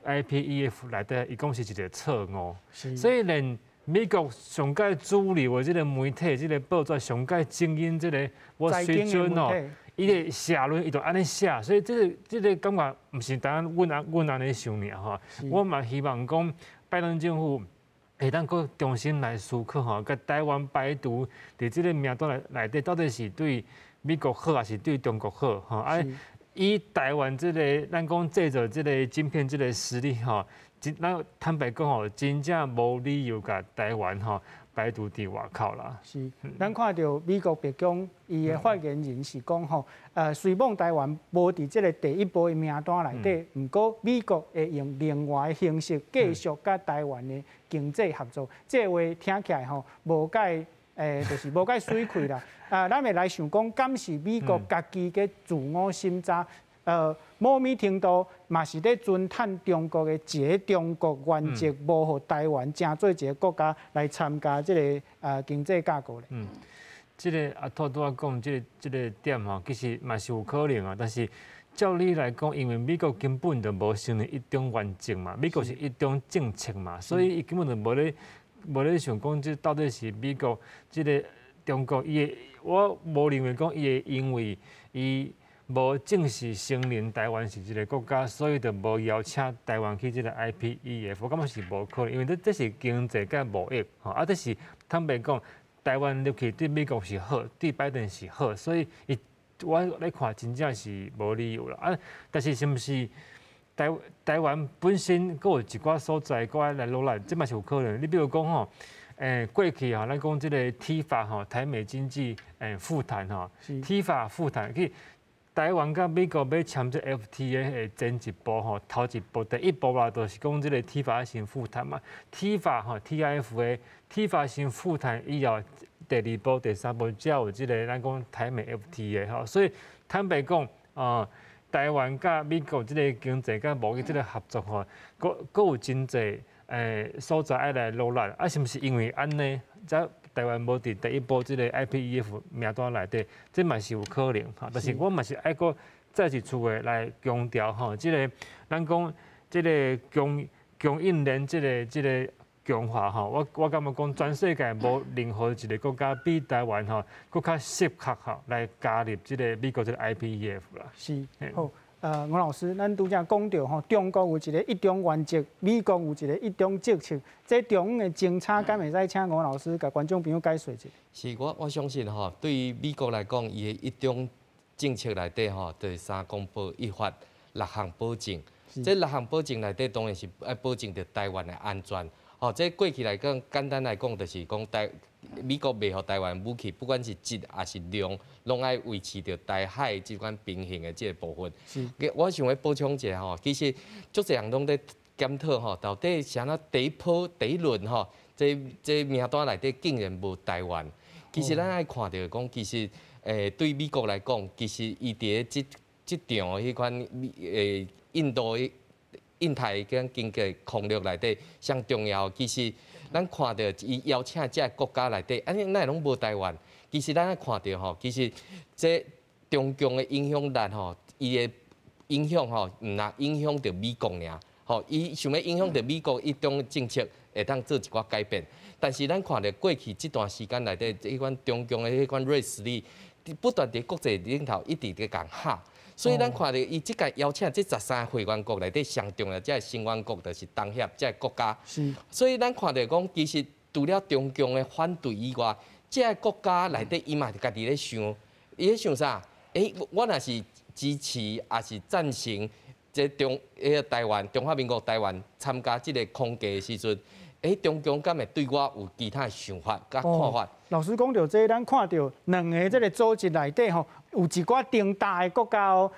IPEF 內底，伊講是一個錯誤。所以連美國上蓋主流的這個媒體、這個報紙上蓋精英這個我水準哦，伊的社論伊就按呢寫，所以這個感覺毋是單阮按呢想爾吼。我嘛希望講拜登政府會當閣重新來思考吼，共台灣排除佇這個名單內底，到底是對美國好，抑是對中國好？吼啊！以台灣這個咱講製造這個晶片這個實力吼，真咱坦白講吼，真正無理由共台灣吼排除佇外口啦。
是，咱看著美國白宮伊的發言人是講吼，雖罔台灣無佇這個第一波的名單內底，毋過美國會用另外的形式繼續佮台灣的經濟合作。這話聽起來吼，無蓋。就是無蓋媠氣啦。啊，咱會來想講，敢是美國家己嘅自我審查？某物程度嘛是咧偵探中國的一個中國原則，無予台灣成做一個國家來參加這個經濟架構咧。
嗯，這個阿兔拄仔講這個點吼，其實嘛是有可能啊。但是照理來講，因為美國根本就無承認一中原則嘛，美國是一中政策嘛，所以伊根本就無咧想講，這到底是美國這個中國伊會，我無認為講伊會因為伊無正式承認台灣是一個國家，所以就無邀請台灣去這個 IPEF，我感覺是無可能，因為這是經濟佮貿易，吼啊，這是坦白講，台灣入去對美國是好，對拜登是好，所以伊我來看真正是無理由啦。啊，但是是毋是？台灣本身閣有一寡所在，閣愛來努力，這嘛是有可能。你比如講吼，過去吼，咱講這個 TIFA 吼，台美經濟復談吼，TIFA 復談去台灣佮美國欲簽這 FTA 的前一步吼，頭一步第一步啦，就是講這個 TIFA 先復談嘛。TIFA 吼，TIFA，TIFA 先復談以後，第二步、第三步才有這個咱講台美 FTA 吼。所以坦白講啊，台灣佮美國這個經濟佮貿易這個合作吼，閣有真濟所在愛來努力，啊，是毋是因為按呢，才台灣無佇第一波這個 IPEF 名單內底，這嘛是有可能吼。但是我嘛是愛閣再一次的來強調吼，這個咱講這個供應鏈這個強化吼，我感覺講全世界無任何一個國家比台灣吼閣較適合吼來加入這個美國這個 IPEF 啦。
是，好，吳老師，咱拄才講著吼，中國有一個一中原則，美國有一個一中政策，這中間的政策，敢會使請吳老師共觀眾朋友解說一下？
是，我相信吼，對於美國來講，伊的一中政策內底吼，就是三公報一法六項保證。這六項保證內底，當然是愛保證著台灣的安全。吼，這過去來講，簡單來講，就是講美國賣予台灣武器，不管是質抑是量，攏愛維持著台海這款平衡的這個部分。我想欲補充一下吼，其實足濟人攏咧檢討吼，到底是按怎第一波第一輪吼，這名單內底竟然無台灣。其實咱愛看著講，其實對美國來講，其實伊佇咧這場彼款印度印太跟經濟空域內底上重要，其實咱看著伊邀請這個國家內底，按呢哪會攏無台灣？其實咱愛看著吼，其實這中共的影響力吼，伊的影響吼，毋若影響著美國爾，吼，伊想欲影響著美國一中政策，會當做一寡改變。但是咱看著過去這段時間內底，這款中共的彼款軟實力，不斷佇國際頂頭一直佇共嚇。所以咱看著伊這屆邀請這13個會員國內底上重要，這個成員國就是東協這個國家。所以咱看著講，其實除了中共的反對以外，這個國家內底伊嘛家己咧想，伊咧想啥？我若是支持，抑是贊成這中彼個台灣中華民國台灣參加這個框架的時陣，中共敢會對我有其他的想法佮看法？
老師講著這，咱看著兩个這個組織內底吼，有一寡重大的國家哦，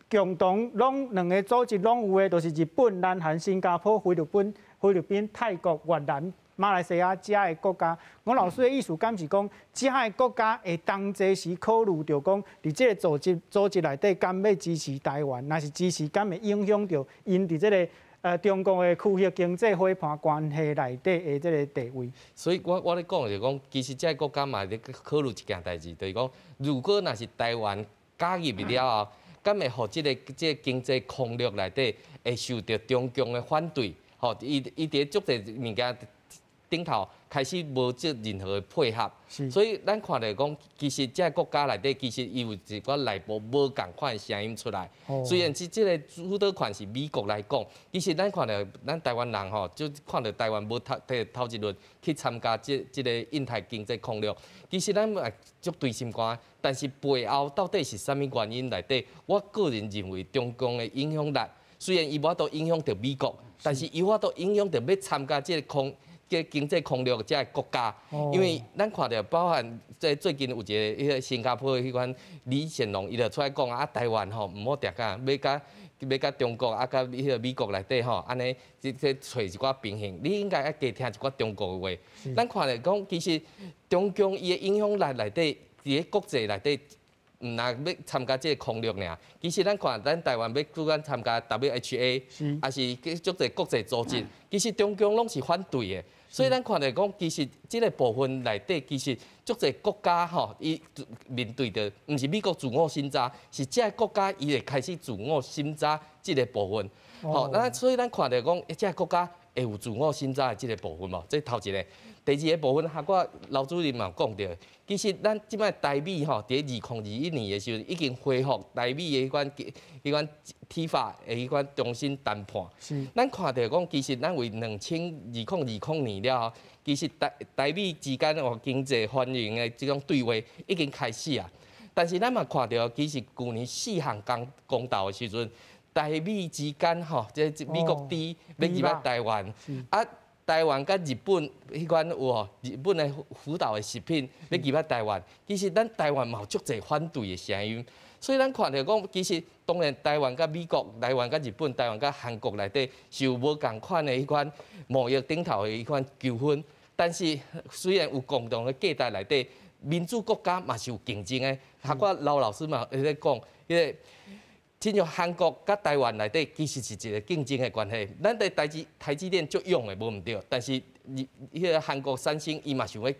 共同攏兩个組織攏有的，就是日本、南韓、新加坡、菲律賓、泰國、越南、馬來西亞遮的國家。吳老師的意思敢是講，遮的國家會同齊時考慮著講，佇這個組織內底，敢欲支持台灣，若是支持，敢會影響著𪜶佇這個中國的區域經濟伙伴關係內底的這個地位。
所以我咧講就是講，其實這個國家嘛咧考慮一件代誌，就是講，如果若是台灣加入了後，敢會予這個經濟框架內底會受著中共的反對？吼，伊佇足濟物件頂頭開始無做任何的配合，所以咱看著講，其實這個國家內底其實伊有一寡內部無仝款的聲音出來。雖然這個主導權是美國來講，其實咱看著咱台灣人吼，就看著台灣無頭頭一輪去參加這個印太經濟框架，其實咱嘛足捶心肝。但是背後到底是啥物原因內底，我個人認為中共的影響力，雖然伊無法度影響著美國，但是伊有法度影響著欲參加這個框。這經濟框架這个國家，因為咱看著包含這最近有一個彼個新加坡的彼款李顯龍，伊就出來講啊，台灣吼毋好定共欲共中國啊，佮彼個美國內底吼，按呢這揣一寡平衡，你應該愛加聽一寡中國的話。咱看著講，其實中共伊的影響力內底，佇咧國際內底，毋若欲參加這个框架爾，其實咱看咱台灣欲拄咱參加 WHA，抑是足濟國際組織，其實中共攏是反對的。所以咱看著講，其實這个部分內底，其實足濟國家吼，伊面對著毋是美國自我審查，是這个國家伊會開始自我審查這个部分。吼，那所以咱看著講，這个國家會有自我審查的這个部分無？這頭一个。第二个部分，哈，我劉主任嘛有講著，其實咱這擺台美吼，佇2021年的時陣，已經恢復台美的彼款彼款 TIFA 的彼款重新談判。咱看著講，其實咱為2020年了後，其實台台美之間哦經濟繁榮的這種對話已經開始啊。但是咱嘛看著，其實舊年四項公投的時陣，台美之間吼，這美國豬欲入來台灣啊。台灣佮日本彼款有無？日本的福島的食品欲入來台灣，其實咱台灣嘛有足濟反對的聲音，所以咱看著講，其實當然台灣佮美國、台灣佮日本、台灣佮韓國內底是有無仝款的彼款貿易頂頭的彼款糾紛，但是雖然有共同的價值內底，民主國家嘛是有競爭的。頭拄劉老師嘛咧講，彼個。親像韓國佮台灣內底，其實是一個競爭的關係。咱佇台積電足勇的，無毋對，但是彼個韓國三星伊嘛想欲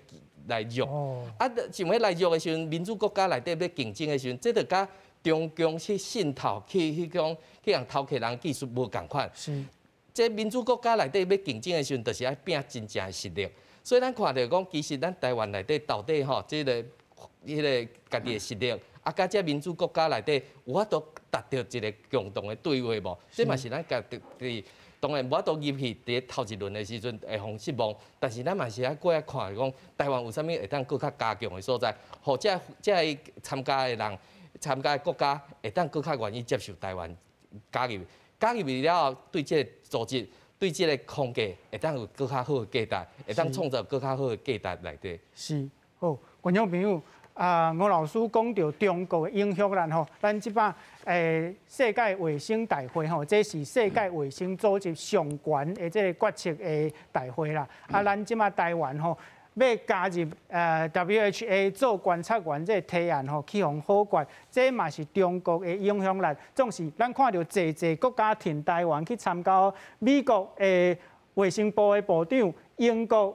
來入，啊，想欲來入的時陣，民主國家內底欲競爭的時陣，這就佮中共去滲透去彼種去共偷摕人技術無仝款。這民主國家內底欲競爭的時陣，就是愛拼真正的實力。所以咱看著講，其實咱台灣內底到底吼，這个彼个家己的實力。啊，佮這民主國家內底有法度達著一個共同的對話無？這嘛是咱家己當然無法度入去佇頭一輪的時陣會予失望，但是咱嘛是愛過來看講，台灣有啥物會當閣較加強的所在，予這這个參加的人、參加的國家會當閣較願意接受台灣加入，加入了後對這个組織、對這个框架會當有閣較好的價值，會當創造閣較好的價值內底。
是，好，觀眾朋友。啊，吳老師講著中國的影響力吼，咱這擺世界衛生大會吼，這是世界衛生組織上懸的這个決策的大會啦。啊，咱這擺台灣吼，欲加入WHA 做觀察員這个提案吼，去予否決，這嘛是中國的影響力。總是咱看著濟濟國家挺台灣去參加美國的衛生部的部長，英國。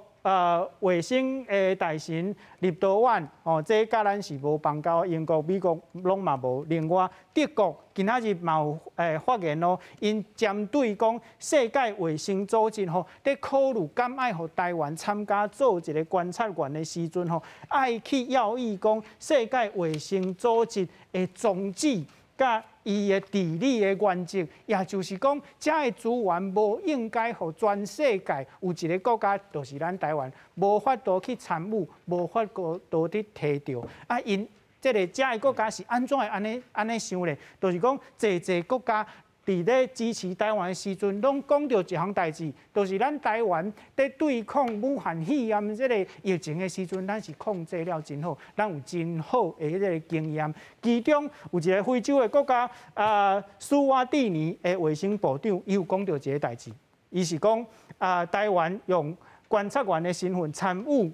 衛生的大臣立陶宛，哦，這佮咱是無邦交，英國、美國攏嘛無。另外，德國今仔日嘛有發言哦，𪜶針對講世界衛生組織吼，佇考慮敢愛予台灣參加做一个觀察員的時陣吼，愛去要意講世界衛生組織的宗旨佮伊的治理的原則，也就是講，這个資源無應該予全世界有一个國家，就是咱台灣，無法度去參與，無法度去提著。啊，𪜶這个這个國家是按怎會按呢按呢想咧？就是講，濟濟國家佇咧支持台灣的時陣，攏講著一項代誌，就是咱台灣佇對抗武漢肺炎這个疫情的時陣，咱是控制了真好，咱有真好的彼个經驗。其中有一个非洲的國家，啊，史瓦蒂尼的衛生部長，伊有講著一个代誌，伊是講啊，台灣用觀察員的身份參與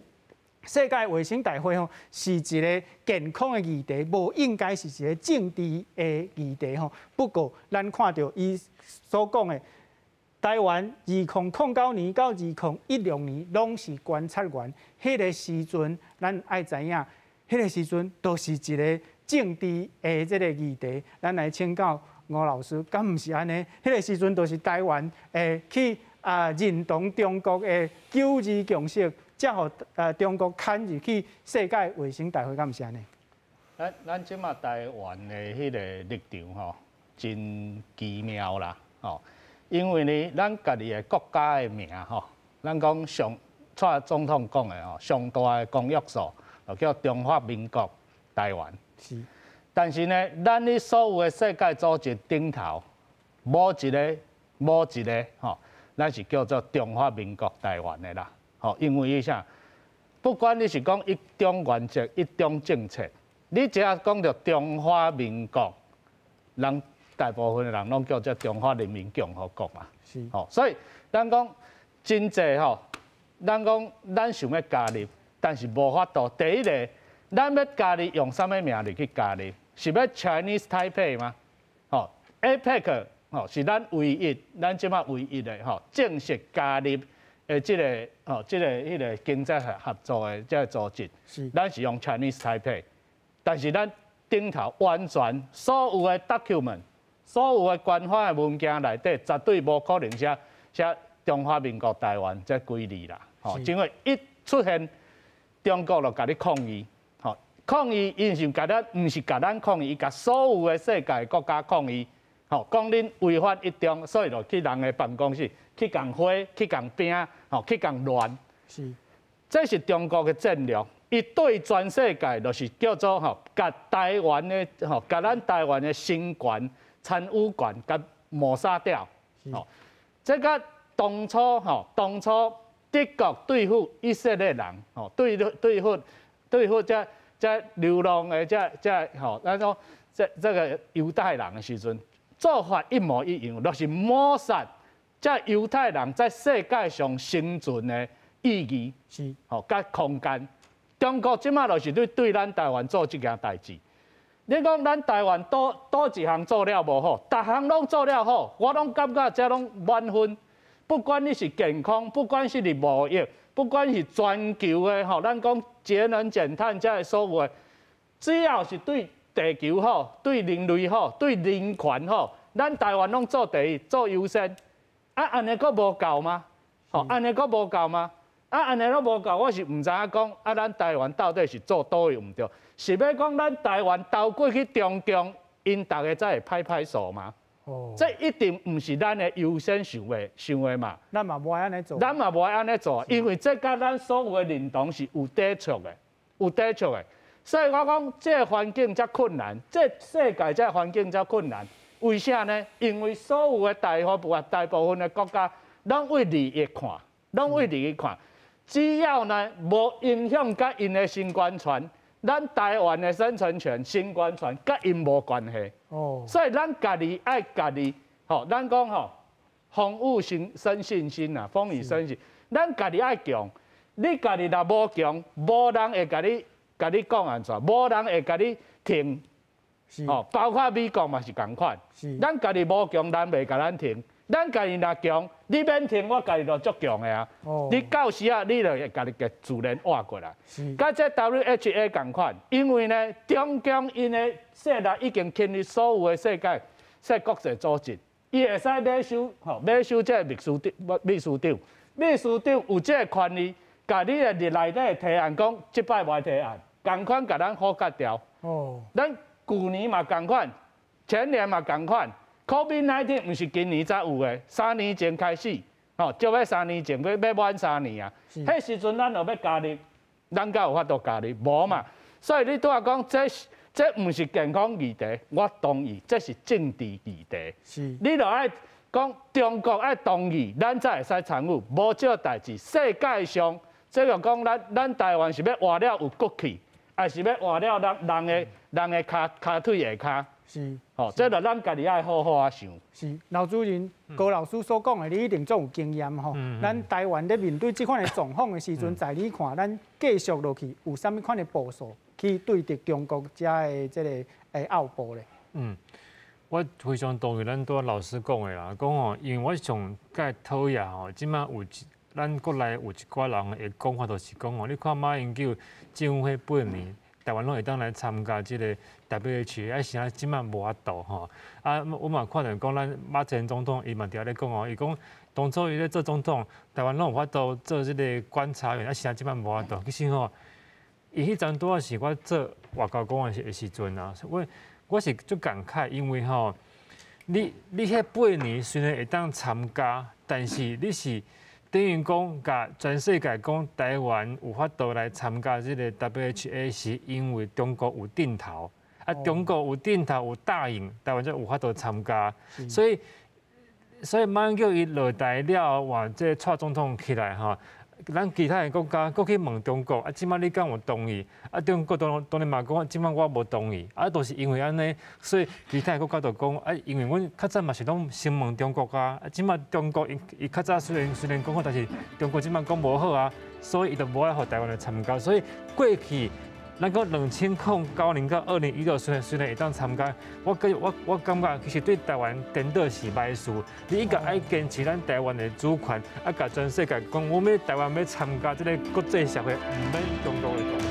世界衛生大會吼，是一个健康的議題，無應該是一个政治的議題吼。不過，咱看著伊所講的，台灣2009年到2016年攏是觀察員，彼个時陣咱愛知影，彼个時陣都是一个政治的這个議題，咱來請教吳老師，敢毋是按呢？彼个時陣就是台灣會去啊認同中國的九二共識，才予中國牽入去世界衛生大會，敢毋是按呢？
咱這馬台灣的彼个立場吼，真奇妙啦，吼！因為呢，咱家己的國家的名吼，咱講上蔡總統講的吼，上大的公約數就叫中華民國台灣。但是呢，咱咧所有的世界組織頂頭，無一个吼，咱是叫做中華民國台灣的啦。吼，因為伊啥？不管你是講一中原則、一中政策，你只要講著中華民國，人大部分的人攏叫做中華人民共和國嘛。吼，所以咱講真濟吼，咱講咱想欲加入，但是無法度。第一个，咱欲加入用啥物名字去加入？是欲 Chinese Taipei 嗎？吼，APEC 吼是咱唯一，咱這馬唯一的吼正式加入的這个吼，這个彼个經濟合作的這个組織。咱是用 Chinese Taipei，但是咱頂頭完全所有的 document，所有的官方的文件內底，絕對無可能寫寫中華民國台灣這幾字啦。吼，因為一出現中國就共你抗議。抗議，伊是共咱，毋是共咱抗議，伊共所有的世界國家抗議，吼，講恁違反一中，所以就去人的辦公室去共火，去共拼，吼，去共亂。這是中國的戰略，伊對全世界就是叫做吼，共台灣的吼，共咱台灣的生權、參與權共抹殺掉。吼，這個當初吼，當初德國對付以色列人，吼，對付這流浪的這吼，咱講這個猶太人的時陣，做法一模一樣，就是抹殺這猶太人在世界上生存的意義，吼，佮空間。中國這馬就是對咱台灣做這件代誌。你講咱台灣佗一項做了無好，逐項攏做了好，我攏感覺這攏滿分。不管你是健康，不管是佇貿易，不管是全球的吼，咱講節能減碳這个所有的，只要是對地球好、對人類好、對人權好，咱台灣攏做第一、做優先。啊，按呢閣無夠嗎？吼，按呢閣無夠嗎？啊，按呢攏無夠，我是毋知影講啊，咱台灣到底是做佗位毋對？是欲講咱台灣投過去中共，𪜶逐个才會拍拍手嗎？哦，這一定毋是咱的優先想的嘛。
咱嘛無愛按呢做。
咱嘛無愛按呢做，因為這佮咱所有的認同是有抵觸的，有抵觸的。所以我講，這個環境才困難，這世界這環境才困難。為啥呢？因為所有的大部分的國家，攏為利益看，攏為利益看。只要呢無影響佮𪜶的生存權，咱台灣的生存權、生存權，佮𪜶無關係。哦，所以咱家己愛家己，吼，咱講吼，風雨生信心啊，風雨生信。咱家己愛強，你家己若無強，無人會共你講按怎，無人會共你停。哦，包括美國嘛是仝款。咱家己無強，人袂共咱停。咱家己若強，你免停，我家己就足強的啊。你到時啊，你就會家己自然活過來。佮這 WHA 仝款，因為呢，中共𪜶的勢力已經侵入所有的世界、世國際組織，伊會使買收吼，買收這個秘書長、秘書長，秘書長有這個權利，共你的內底的提案講，這擺無愛提案，仝款共咱否決掉。哦，咱舊年嘛仝款，前年嘛仝款。COVID-19 毋是今年才有的，三年前開始，吼，就欲三年前，欲滿三年啊。彼時陣咱就欲加入，咱敢有法度加入？無嘛。所以你拄仔講，這毋是健康議題，我同意，這是政治議題。你著愛講中國愛同意，咱才會使參與。無這代誌，世界上這個講咱台灣是欲活了有骨氣，還是欲活了人的跤腿下跤？
是，
吼，這就咱家己愛好好仔想。
是，劉主任，高老師所講的，你一定足有經驗吼。咱台灣咧面對這款的狀況的時陣，在你看，咱繼續落去有啥物款的步數去對敵中國遮的這個奧步咧？
嗯，我非常同意咱拄仔老師講的啦，講吼，因為我上蓋討厭吼，這馬有一咱國內有一寡人的講法，就是講吼，你看馬英九政府彼八年，台灣攏會當來參加這个 WHA，啊是啊，這擺無法度吼。啊，我嘛看著講咱馬前總統伊嘛佇遐咧講哦，伊講當初伊咧做總統，台灣攏有法度做這个觀察員，啊是啊，這擺無法度。其實吼，伊彼陣拄仔是我做外交官的時陣啊，我是足感慨，因為吼，你彼8年雖然會當參加，但是你是等於講，共全世界講台灣有法度來參加這个 WHA，是因為中國有陣頭，啊，中國有陣頭有答應，台灣才有法度參加，所以馬英九伊落台了後，換這个蔡總統起來吼，咱其他的國家閣去問中國，啊，這擺你敢有同意？啊，中國當然嘛講，這擺我無同意，啊，就是因為按呢，所以其他的國家就講，啊，因為阮較早嘛是攏先問中國啊，啊，這擺中國伊伊較早雖然講好，但是中國這擺講無好啊，所以伊就無愛予台灣來參加，所以過去。咱講2009年到2016，雖然會當參加，我感覺其實對台灣顛倒是歹事。你應該愛堅持咱台灣的主權，啊，共全世界講，阮欲台灣欲參加這个國際社會，毋免中國的同意。